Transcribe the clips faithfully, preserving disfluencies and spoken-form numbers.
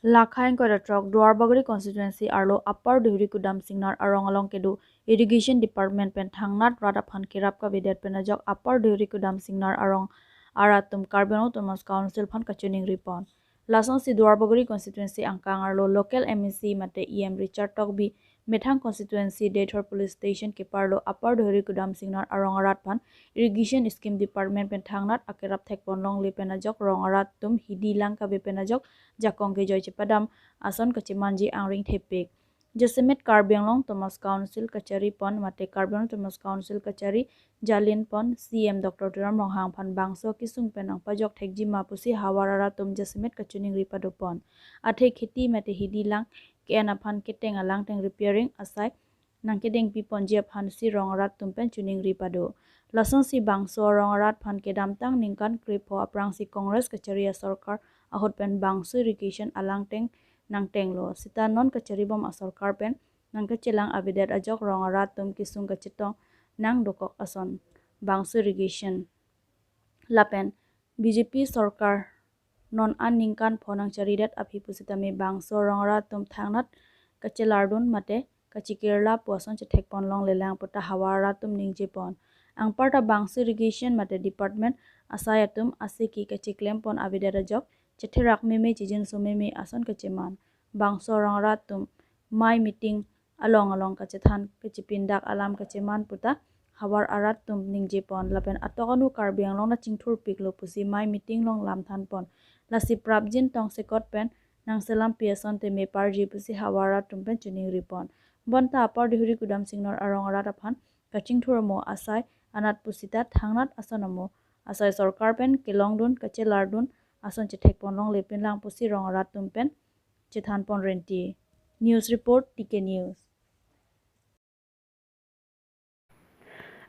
Lakha ingkoi ra throk Duarbagori constituency arlo Upper Deuri Kudam Singnar arong along kedo Irrigation Department pen thangnat rat aphan kerap kavedet pen ajok Upper Deuri Kudam Singnar arong arat atum Karbi Anglong Autonomous Council aphan kachiningri pon. Lasonsi Duarbagori constituency angkang arlo local M A C mate E M Richard Tokbi, methang constituency Deithor police station keparlo Upper Deuri Kudam Singnar arong arat aphan Irrigation Scheme Department pen thangnat akerap thekpon longle pen ajok rong arat atum hidi lang kave pen ajok jakong kejoi chepadam ason kachemanji angring thepik. Jasemet Karbi Anglong Autonomous Council kachari pon mate Karbi Anglong Autonomous Council kachari jalin pon C M Doctor Tuliram Ronghang aphan bangso kesung pen nangpajok thekji ma pusi havar arat atum jasemet kachiningri pado pon. Athe kheti mate hidi lang ke-en aphan keteng alangteng repairing asai nangkedengpi ponji aphan si rong arat atum pen chiningri pado. Lasonsi bangso rong arat aphan kedamtang ningkan krepho aphrangsi Congress kachari asorkar ahut pen bangso irrigation alangteng nangtenglo. Sita non kachari bom asorkar pen nangkachelang avedet ajok rong arat atum kesung kachetong nangdokok ason bangso irrigation. Lapen B J P sorkar non an ningkan pho nangcharidet aphi pusitame bangso rong arat atum thangnat kachelardun mate kachikirla pu ason chethekpon longlelang puta havar arat atum ningje pon. Anparta bangso irrigation mate department asai atum asiki kachiklem pon avedet ajok chetherak meme chijinso meme ason kacheman. Bangso rong arat atum mai meeting along along kachethan kachipindak alam kacheman puta havar arat atum ningje pon. Lapen atok anu Karbi Anglong nangchingthurpiklo pusi mai meeting along lam than pon. Lasi prapjin tongsekot pen nangselampi ason teme parji pusi havar arat atum pen chiningri pon. Bonta Upper Deuri Kudam Singnar arong arat aphan kachingthur amo asai anat pusita thangnat ason amo asai sorkar pen kelongdun kachelardun ason chethekpon longle pinlang pusi rong arat atum pen chethan pon renti. News report, T K News.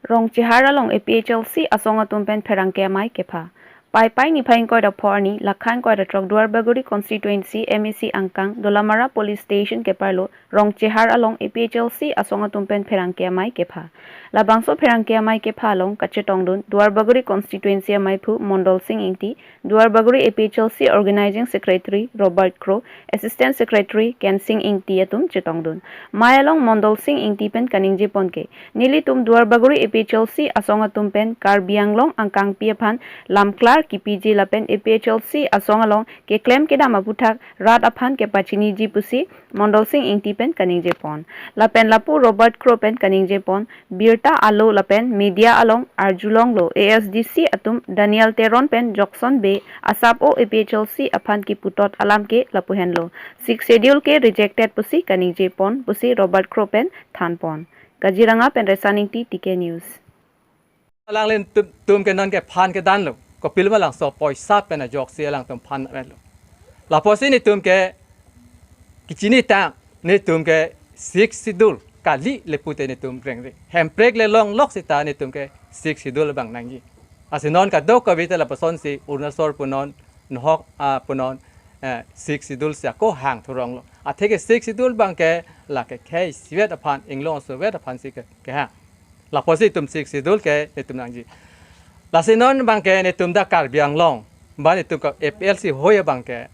Rongchehar along A P H L C asong atum pen pherangke amei kepha. Paipai niphai ingkoi ra pho arni, lakha ingkoi ra throk Duarbagori constituency M A C angkang Dolamara police station keparlo Rongchehar along A P H L C asong atum pen pherangke amei kepha. Labangso pherangke amei kepha along kachetongdun Duarbagori constituency ameiphu Mondol Sing Ingti, Duarbagori A P H L C organizing secretary Robert Kro, assistant secretary Ken Sing Ingti atum chetongdun. Mei along Mondol Sing Ingti pen kaningje pon ke, nelitum Duarbagori A P H L C asong atum pen Karbi Anglong angkangpi aphan lamklar kipiji lapen A P H L C asong along keklem kedam aputhak rat aphan kepachiniji pusi Mondol Sing Ingti pen kaningje pon. Lapen lapu Robert Kro pen kaningje pon, birta alo lapen media along arjulonglo A S D C atum Daniel Teron pen Jokson Bey asap o A P H L C aphan kiputot alam ke lapu henlo. Sixth Schedule ke rejected pusi kaningje pon pusi Robert Kro pen than pon. Kaziranga pen Resan Ingti, T K News. Alanglitum, tum ke non kephan kedanlo. Kopiloma langso poisa pen ajoksi alangtum phan avelo. Lapusi netum ke kachinitang, netum ke Sixth Schedule kali lepute netum rengre. Hemprek le longlok sita netum ke Sixth Schedule abang nangji. Lasi non kadokave ta lapusonsi Arunachal punon, Nohok, ah, punon, eh, Sixth Schedule si ako hang thuronglo. Atheke Sixth Schedule abang ke lake khei sivet aphan, inglong suvet aphansi ke, kehang. Lapusi itum Sixth Schedule ke netum nangji. Lasi non abang ke netum dak Karbi Anglong, ba netum ke A P H L C hoi abang ke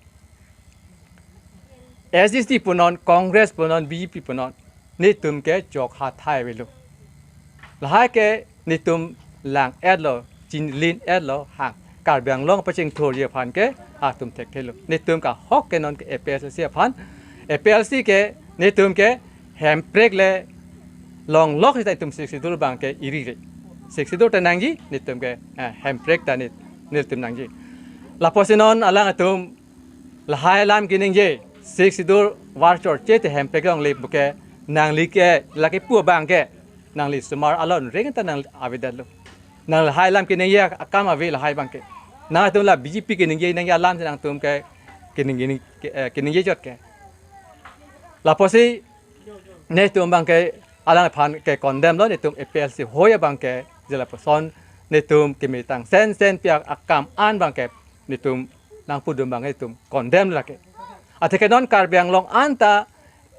S D C punon, Congress punon, B J P punon, netum ke chok hathai avelo. Lahai ke netum lang-etlo, chinlin-etlo, hang Karbi Anglong pachingthurji aphan ke atum thekthelo. Netum ke ahok ke non ke A P H L C aphan, A P H L C ke netum ke Hemprek le longlok sita netum Sixth Schedule abang ke irire. Sixth Schedule ta nangji, netum ke, eh, Hemprek ta ne, netum nangji. Lapusi non alangtum lahai alam kaningje, Sixth Schedule var chorche te Hemprek longle puke, nangli ke lake pu abang ke, nangli osomar alon reng ta nang avedetlo. Nang lahai alam kaningje akam ave lahai abang ke. Nangtum la B J P kaningje nangji alam si nangtum ke kaningje, ke, eh, kaningje chot ke. Lapusi netum abang ke alangphan ke condemn lo, netum A P H L C hoi abang ke, je lapuson netum kemetang sensen pi akam an abang ke netum nangpudun abang netum condemn lake. Atheke non Karbi Anglong anta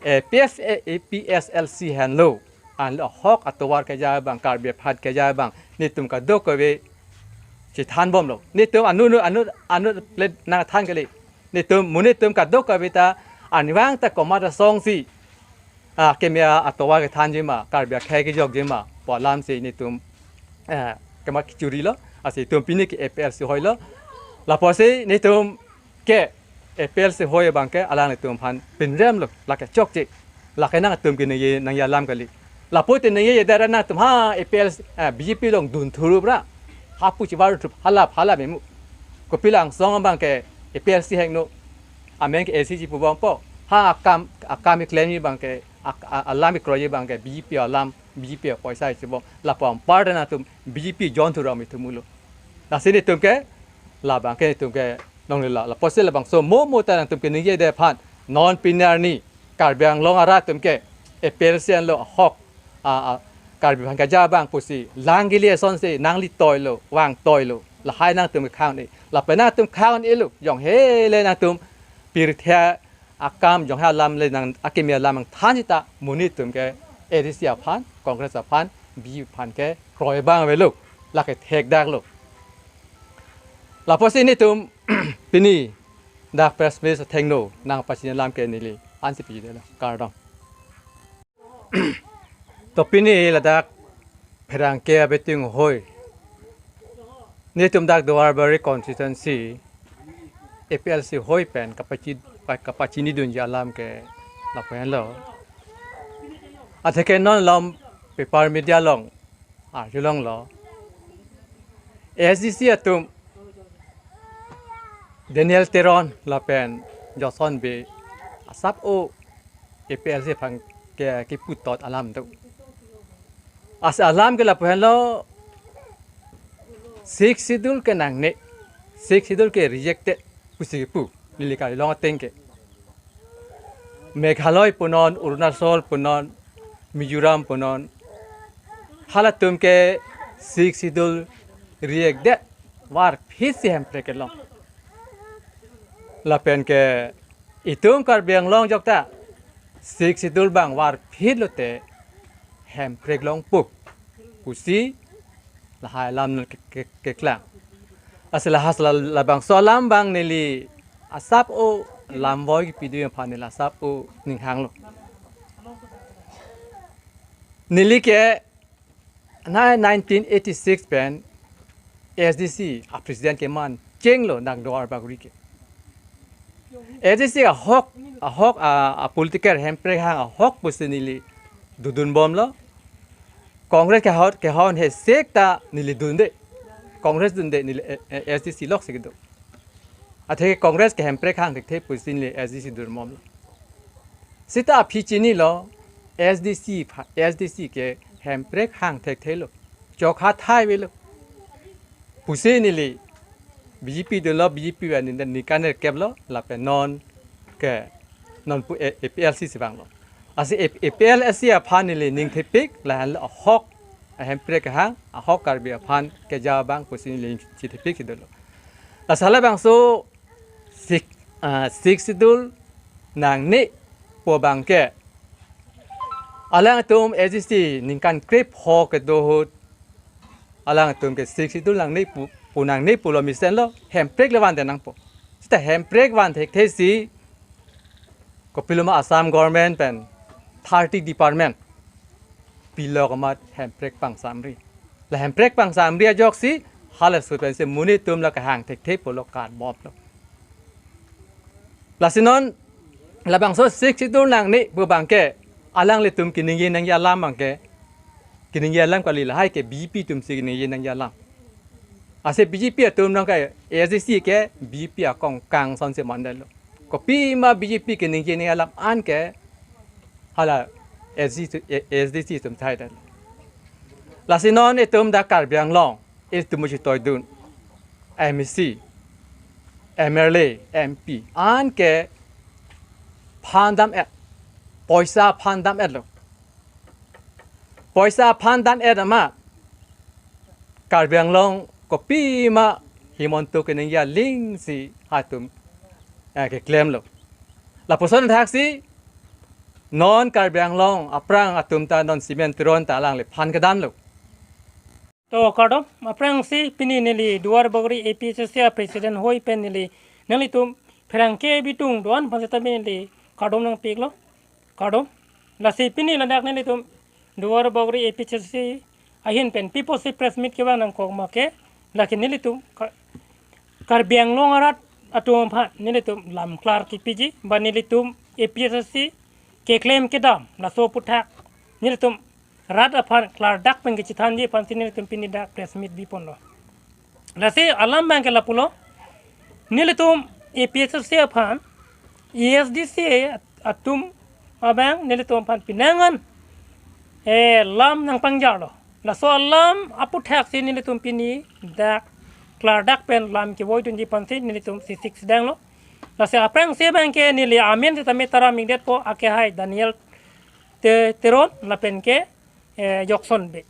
A P S, A P H L C henlo, anlo ahok atovar keja abang, Karbi aphan keja abang, netum kadokave chethan bomlo. Netum anu, anu, anu, anu plate nangthan kali. Netum, monit atum kadokave ta arnivang ta komat asong si, ah, keme atovar kethanji ma, Karbi akhei kejokji ma pu alam si netum, eh, komat kechorilo, lasi itum pini ke A P L C hoi lo. Lapusi netum ke A P L C hoi abang ke alanglitum aphan pinrem lo, lake chokche. Lake nangtum keningje nangji alam kali. Lapu te ningjejedet ra nangtum ha A P L C, eh, B J P along dun thuru pra. Hapu chivar thup halap halap memu. Kopilo angsong abang ke A P L C hekno. Amen ke A C C pu bom po. Ha akam, akam keklemji abang ke, ak-, a-, alam kekroiji abang ke B J P alam, B J P apoisa chibom. Lapu anpar ta nangtum B J P jon thuru mi thumulo. Lasi netum ke, labang ke netum ke nonglelo. Lapusi labangso mo mo ta nangtum keningjedet aphan. Non pini arni Karbi Anglong arat atum ke A P L C anlo ahok, a, a, Karbi aphan keja abang pusi lang kili asonsi nangli toilo, vang toilo. Lahai nangtum khang ni. Lapen nangtum khang ni lo. Jong hele nangtum pirthe akam jong ha alam le nang akimi alam nangthan sita monit atum ke A D C aphan, Congress aphan, B J P aphan ke kroi abang avelo. Lake thekdak lo. Lapusi netum pini dak press meet athengno nangpachini alam ke neli ansi pidelo. Kardom. To pini ladak pherangke abeting hoi. Netum dak Duarbagori constituency A P L C hoi pen kapachi-, kapachinidunji alam ke lapu henlo. Atheke non lom paper media along arjulonglo. A S D C atum Daniel Teron lapen Joson Bey asap o A P L C aphan ke kiputot alam do. Lasi alam ke lapu henlo Sixth Schedule ke nangne, Sixth Schedule ke rejected pusi kipu, neli Karbi Anglong ateng ke. Meghalaya punon, Arunachal punon, Mizoram punon, halatum ke Sixth Schedule rejected, varphit si hemprek kelong. Lapen ke itum Karbi Anglong ajok ta Sixth Schedule abang varphit lote hemprek longpo pusi lahai alam non ke, ke, keklang. Lasi lahas la, labangso alam abang neli asap o lamvoi kipidun aphan neli asap o ning hanglo. Neli ke na nineteen eighty-six pen A S D C a president keman chenglo nang Duarbagori ke. A S D C ahok, ahok a, a political hemprek hang ahok pusi neli dodun bomlo. Congress kehot, kehon he sek ta neli dunde. Congress dunde neli, eh, eh, A S D C lok si kedo. Athe Congress ke hemprek hang thekthe pusi neli A S D C dun bomlo. Sita aphi chinilo A S D C pha-, A S D C ke hemprek hang thekthelo. Chokha thai avelo. Pusi neli B J P dunlo, B J P pen neli ningkan kep lo, lapen non ke non pu A-, A P L C si vanglo. Lasi A-, A P L C aphan neli ning thepik, lahenlo ahok, ahemprek hang, ahok Karbi aphan keja abang pusi neli ning thepik si dolo. Lasi halabangso Six, ah, Sixth Schedule nangne pu abang ke alangtum A S D C ningkan krepho kedo ahut alangtum ke Sixth Schedule nangne pu, pu nangne pulo mesenlo hemprek le van de nangpo. Sita hemprek van thekthe si kopiloma Assam government pen thirty department pilo komat hemprek pangsamri. La hemprek pangsamri ajoksi hala supensi monit atum la kehang thekthe pulo karbomlo. Lasi non labangso Sixth Schedule nangne pu abang ke alanglitum keningje nangji alam abang ke keningje alam kali, lahai ke B J P atum si keningje nangji alam. Lasi B J P atum nang ke A S D C ke B J P akong kang asonsi mandetlo. Kopima B J P keningje nangji alam an ke hala A S D C, A S D C atum thai detlo. Lasi non itum dak Karbi Anglong itum musi toidun M A C, M L A, M P an ke phan dam-et, poisa phan dam-etlo. Poisa phan dam-et amat Karbi Anglong kopima Himanta keningje aling si halatum, eh, keklemlo. Lapuson thaksi non Karbi Anglong aphrang atum ta non Cement Teron ta alangli phan kedamlo. To kardom, aphrangsi pini neli Duarbagori A P H L C a president hoi pen neli nanglitum pherangke bitung do-an aphan sitame neli kardom nangpiklo. Kardom. Lasi pini ladak nelitum Duar Bagori A P H L C ahin pen pi apotsi press meet kevang nangkok ma ke, lake nelitum Ka-, Karbi Anglong arat atum aphan nelitum lam klar kepiji, ba nelitum A P H L C keklem kedam laso aputhak nelitum rat aphan klardak pen kachethanji aphansi nelitum pini dak press meet biponlo. Lasi alam abangke lapulo, nelitum A P H L C aphan A S D C atum abang nelitum aphan pinangan, eh, lam nangpangjarlo. Laso alam aputhak si nelitum pini dak klardak pen lam kevoidunji aphansi nelitum sisik sidanglo. Lasi aphrangsi abangke neli amen sitame taram ingdetpo, akehai Daniel Te-, Teron lapen ke, eh, Jokson Bey.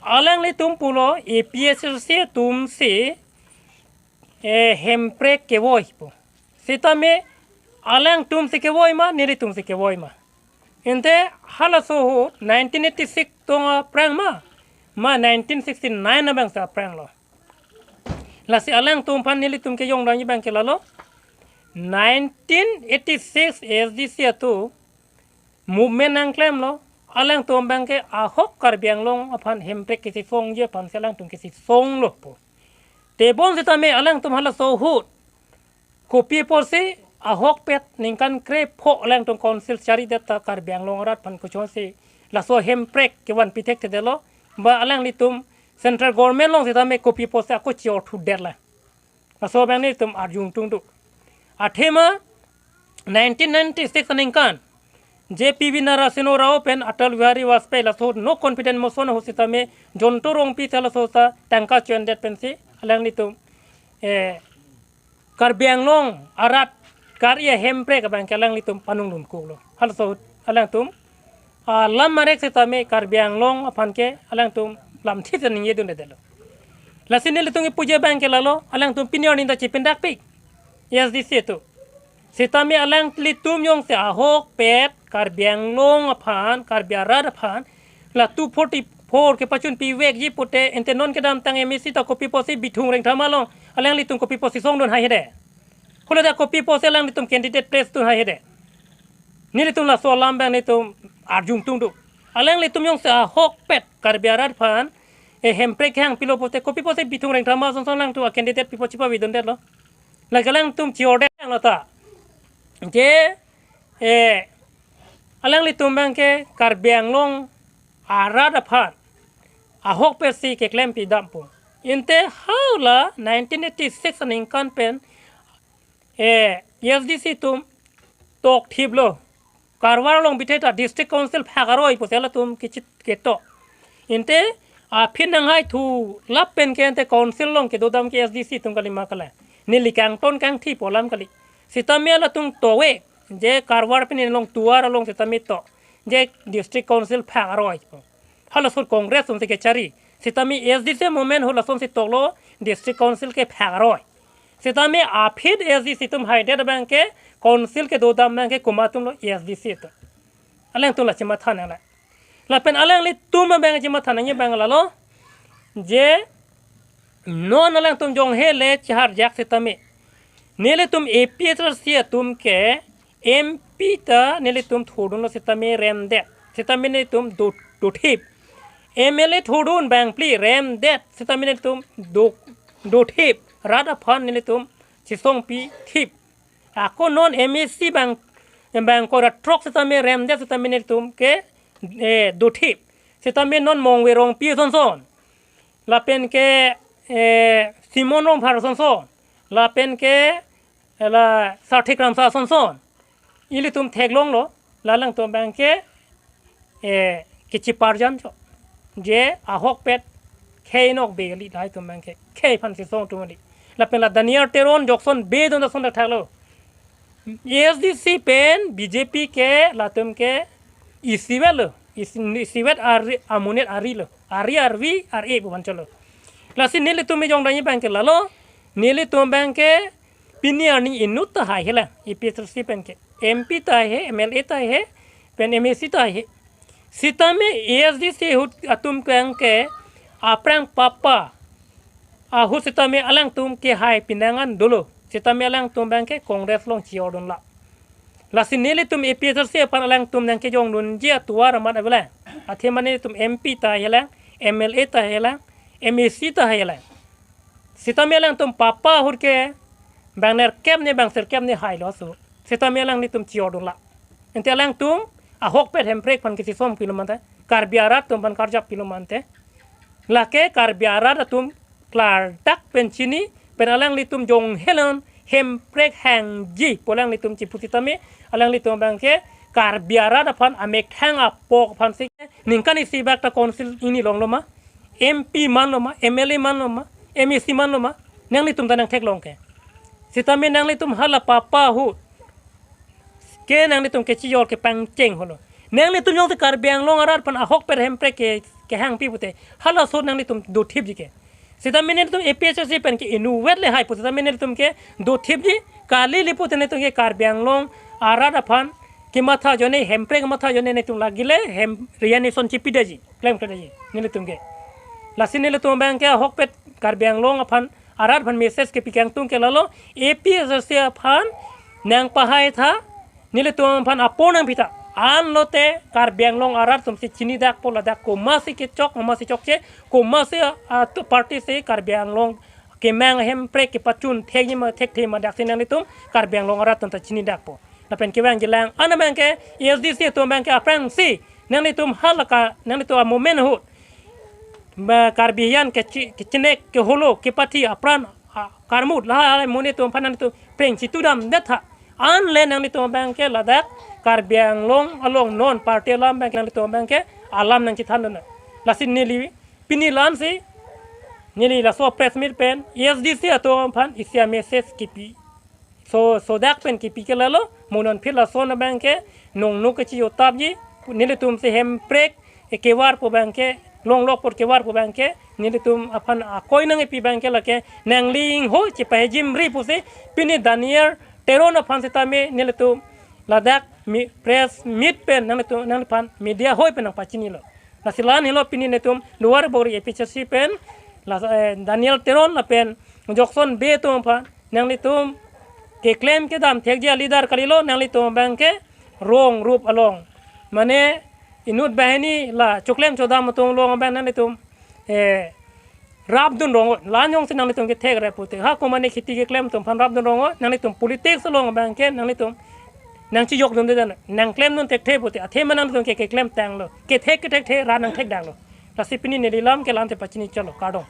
Alanglitum pulo A P H L C atumsi, eh, hemprek kevoi pu. Sitame alangtumsi kevoi ma, nelitumsi kevoi ma? Ante halaso ahut nineteen eighty-six tong aphrang ma, ma nineteen sixty-nine abangsi aphranglo. Lasi alangtum aphan nelitum kejongdamji abangke lalo, nineteen eighty-six A S D C atum movement nangklemlo, alangtum abangke ahok Karbi Anglong aphan hemprek kesisongji aphansi alangtum kesisonglo pu. Tebon sitame alangtum halaso ahut kopi apotsi ahokpet ningkan krepho alangtum council charidet ta Karbi Anglong arat aphan kochonsi laso hemprek kevan pithekthedetlo, ba alanglitum central government along sitame kopi apotsi ako chiorthudetlo. Laso abang nelitum arjungtungduk. Athema nineteen ninety-six aningkan J P V Narasimha Rao pen Atal Bihari Vajpayee laso no confidence motion ahut sitame Jayanta Rongpi ta laso ta tangka choendet pensi alanglitum, eh, Karbi Anglong arat kar-i ahemprek abangke alanglitum panungdunkoklo. Halaso ahut alangtum, ah, lam marek sitame Karbi Anglong aphan ke alangtum lamthip ta ningjedundedetlo. Lasi nelitum kepuji abangke lalo, alangtum pini arni ta chepindakpik A S D C atum. Sitame alanglitum jongsi ahokpet Karbi Anglong aphan, Karbi arat aphan la two forty-four kepachunpivekji pute, ante non kedamtang M A C ta kopi apotsi Bithung Rengthama along alanglitum kopi apotsi songdun haihede? Kolo ta kopi apotsi alanglitum candidate place dun haihede? Nelitum laso alam abang nelitum arjungtungduk. Alanglitum jongsi ahokpet Karbi arat aphan, eh, hemprek kehang pilo pute, kopi apotsi Bithung Rengthama asonson alangtum a-candidate pi apot chepavedundetlo? Lake alangtum chiordetlo ta. Je, eh, alanglitum abangke Karbi Anglong arat aphan ahokpetsi keklempidam pu. Ante hala nineteen eighty-six aningkan pen, eh, A S D C atum tokthiplo. Karwar along bithe ta District Council phak aroi pusi halatum kechit ketok. Ante aphi nanghai thu lapen ke ante council along kedodam ke A S D C atum kali ma kali. Neli kangton kangthi pu alam kali. Sitame halatum tokve, je Karwar pini along tovar along sitame tok. Je District Council phak aroi pu. Halaso ahut Congress atumsi kechari. Sitame A S D C movement ahut lasonsi toklo, District Council ke phak aroi. Sitame aphi A S D C atum haidet abangke council kedodam abangke komat atumlo? A S D C atum. Alangtum la chematha nangne. Lapen alanglitum abang chematha nangji abang lalo, je non alangtum jonghe le cheharjak sitame, nelitum A P H L C atum ke M P ta nelitum thodunlo sitame remdet, sitame nelitum do, dothip. M L A thodun bangphli remdet, sitame nelitum do, dothip. Rat aphan nelitum chesongpithip. Ako non M A C abang, abang kora throk sitame remdet, sitame nelitum ke, eh, dothip. Sitame non Mongve Rongpi asonson, lapen ke, eh, Simon Rongphar asonson, lapen ke, eh, la Sarthe Kramsa asonson, ilitum theklonglo, la alangtum abangke, eh, kecheparjan cho. Je ahokpet khei nokbe kali, lahai atum abangke khei aphan chesong atum kali. Lapen la Daniel Teron, Jokson Bey atum ta ason thakthaklo. A S D C pen B J P ke latum ke isivet lo, isi, isivet ari, amonit ari lo, ari arvi ari pu vanchotlo. Lasi nelitum kejongdamji abangke lalo, nelitum abangke pini arni inut ta haihe la, A P H L C pen ke M P ta haihe, M L A ta haihe, pen M A C ta haihe. Sitame A S D C ahut atum abangke aphrang papa ahut sitame alangtum kehai pinangan dolo. Sitame alangtum abangke Congress along chijordun la. Lasi nelitum A P H L C aphan alangtum nangkejongdunji atovar amat avelang. Athema nelitum M P ta avelang, M L A ta avelang, M A C ta avelang. Sitame alangtum papa ahut ke bang nerkep ne bang sirkep ne hailo aso. Sitame alanglitum chijordun la. Ante alangtum ahokpet Hemprek aphan kisisom pilo mante, Karbi arat atum aphan karjap pilo mante. Lake Karbi arat atum klardak pen chini pen alanglitum jonghelon Hemprek hangji pu alanglitum chipu sitame alanglitum abangke Karbi arat aphan amethang apok aphansi ningkan isi bak ta council ingni longlo ma, M P manlo ma, M L A manlo ma, M A C manlo ma, nanglitum ta nangtheklong ke. Sitame nanglitum hala papa ahut ke nanglitum kechijor kepangcheng holo. Nanglitum jongsi Karbi Anglong arat aphan ahokpet Hemprek ke kehang pi pute halaso nanglitum dothipji ke. Sitame nelitum A P H L C pen ke inutvet le hai pu sitame nelitum ke dothipji, kali le pute nelitum ke Karbi Anglong arat aphan kematha ajoine, Hemprek kematha ajoine nelitum lake le hem Resign Notice chipidetji, klemkledetji nelitum ke. Lasi nelitum abangke ahokpet Karbi Anglong aphan arat aphan message kepi kangtung ke lalo, A P H L C aphan nangpahai tha, nelitum aphan apor nangpi tha. Anlote Karbi Anglong arat atumsi chinidakpo ladak komatsi kechok, komatsi chokche, komatsi, ah, tu party si Karbi Anglong kemang Hemprek kepachun thekji ma thekthe ma daksi nanglitum Karbi Anglong arat atum ta chinidakpo. Lapen kevangjilang an abangke A S D C atum abangke aphrangsi nanglitum halake nanglitum amomen ahut ba Karbi hian kechi-, kechinek keholo kepathi apran, ah, karmut lahai amonit atum aphan nanglitum preng chitudamdet tha. Anle nanglitum abangke ladak Karbi Anglong along non party alam abangke nanglitum abangke alam nangchethandun. Lasi neli pini la-ansi neli laso press meet pen A S D C atum aphan isi a-message kepi. So, sodak pen kepi ke lalo, mo non phir lason abangke nongno kechijotapji, nelitumsi Hemprek kevar pu abangke, longlok apot kevar pu abangke, nelitum aphan akoi nangkepi abangke lake nangli inghoi chepahejimri pusi pini Daniel Teron aphan sitame nelitum ladak mi-, press meet pen nanglitum, nangliphan media hoi pen nangpachinilo. Lasi la-an helo pini nelitum Duarbagori A P H L C pen la, eh, Daniel Teron lapen Jokson Bey atum aphan nanglitum keklem kedam thekji a-leader kalilo, nanglitum abangke wrong route along, mane inut banghini la choklem chodam atum along abang nanglitum, eh, rapdun rong-o, la-an jongsi nanglitum kethek rap pute. Ha, komane kheti keklem atum aphan rapdun rong-o, nanglitum politics along abangke nanglitum nangchijokdunde dan, nangklemdun thekthe pute. Athema nanglitum ke keklemtanglo. Kethek kethekthe ra nangthekdanglo. Lasi pini neli lam ke la-ante pachini chalo, kardom.